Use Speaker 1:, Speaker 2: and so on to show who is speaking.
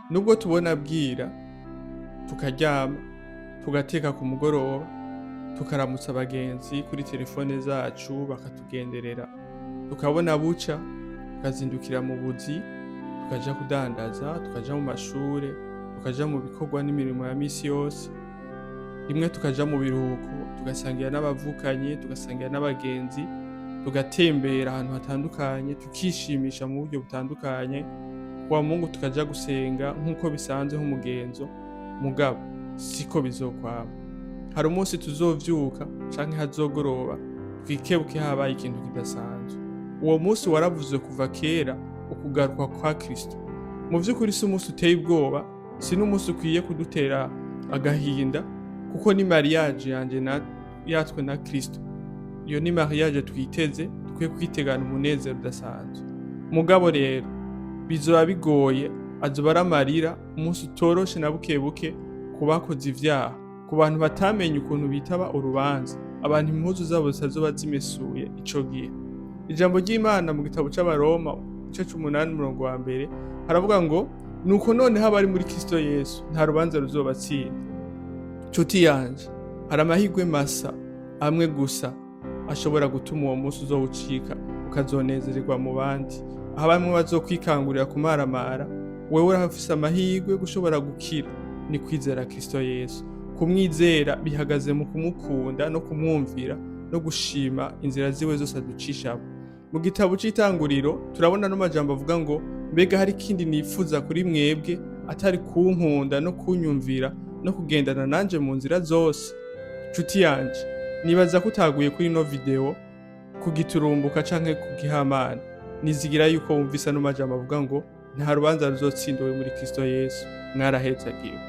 Speaker 1: Nubwo tubona bwira, tukaryama, tugateka ku mugoroba, tukaramutsa abagenzi kuri telefone zacu bakatugenderera, tukabona buca, tukazindukira mu buzi, tukaja kudandaza, tukaja mu mashure, tukaja mu bikorwa n'imirimo ya misi yose, rimwe tukaja mu biruhuko, tugasangira n'abavukanyi, tugasangira n'abagenzi, tugatembera ahantu hatandukanye, tukishimisha mu buryo butandukanye, kuwa Mungu tukaja gusenga nk'uko bisanzwe nk'umugenzo, mugabo siko bizokwama. Hari umunsi tuzovyuka canke hazogoroba twikebuke habaye ikintu kidasanzwe. Uwo munsi waravuzwe kuva kera, ukugaruka kwa Kristo. Mu vy'ukuri si umunsi uteye ubwoba, si n'umunsi ukwiye kudutera agahinda, kuko ni mariage yanje na yatwe na Kristo. Iyo ni mariage twiteze, dukwiye kwitegana umunezero udasanzwe. Mugabo rero bizoba bigoye, azoba ari amarira, umunsi utoroshe na buke buke ku bakoze ivyaha, ku bantu batamenye ukuntu bitaba urubanza, abantu impuzu zabo zitazoba zimesuye ico gihe. Ijambo ry'Imana mu gitabo c'Abaroma igice c'umunani umurongo wa mbere haravuga ngo: "Nuko noneho abari muri Kristo Yesu nta rubanza ruzobatsinda." Nshuti yanje, hari amahirwe masa amwe gusa ashobora gutuma uwo munsi uzowucika ukazonezererwa mu bandi, aho bamwe bazokwikangurira kumaramara, wewe urafise amahirwe yo gushobora gukira, ni kwizera Kristo Yesu. Kumwizera bihagaze mu kumukunda no kumwumvira no gushima inzira ziwe zose aducishamo. Mu gitabo c'Itanguriro turabona no majambo avuga ngo: "Mbega hari ikindi nifuza kuri mwebwe atari kunkunda no kunyumvira no kugendana nanje mu nzira zose?" Nshuti yanje, nibaza ko utaguye kuri ino video kugiturumbuka canke kugihamana. Nizigira yuko wumvise ano majambo avuga ngo nta rubanza ruzotsinda uri muri Kristo Yesu. Mwarahezagiwe.